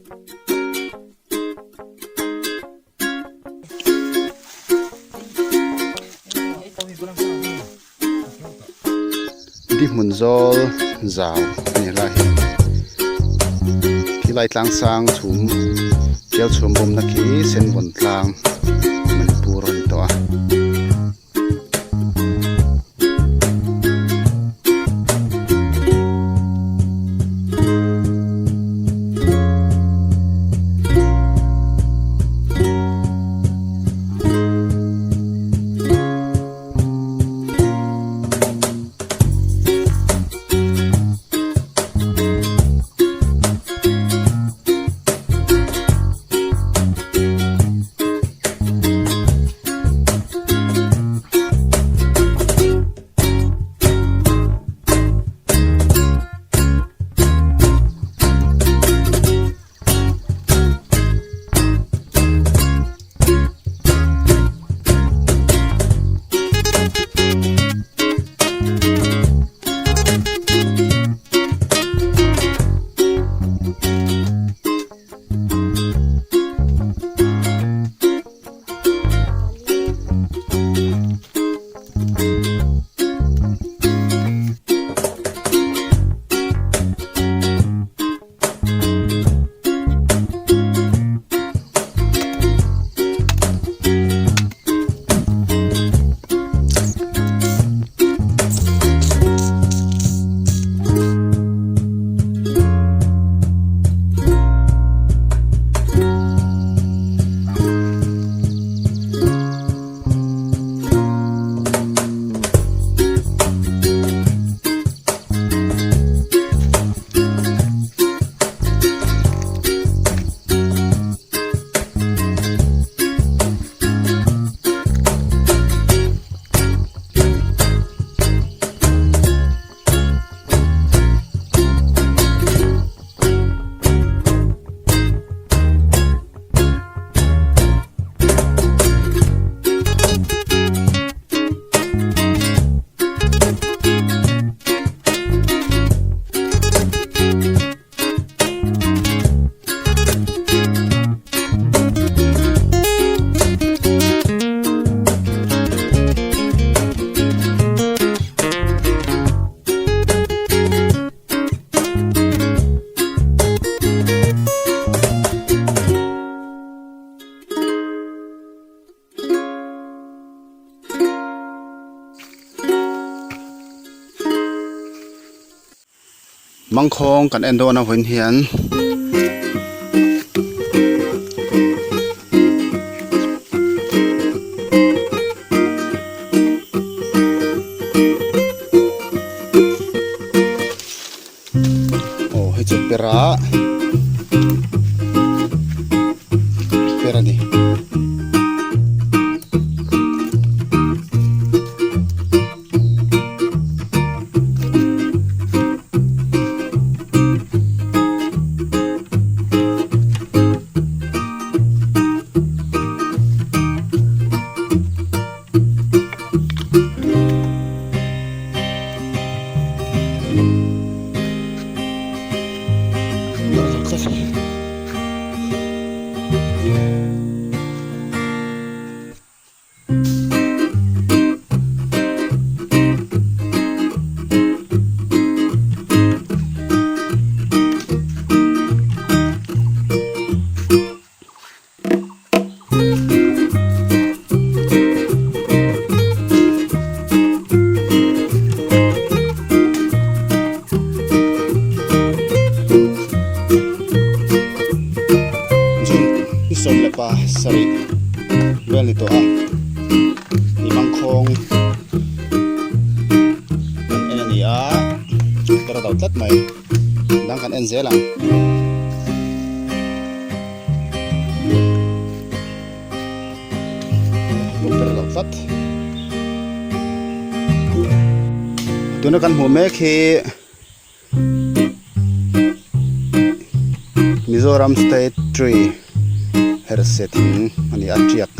Di hmun zawl zau a ni lai hi khilai tlang sang chhum tial chhum bawmna khi senvawn tlang Manipur a ni tawh a. Mangkhawng kan en dawn a vawiin hian aw hei chu pera pera a ni. June ni 17 vel ni tawh a ni mangkhawng kan en a ni a ka ra do tlat mai dang kan en zel ang. Pawh ber lo tlat tuna kan hmuh mek hi Mizoram state tree herhse thing a ni a tiak.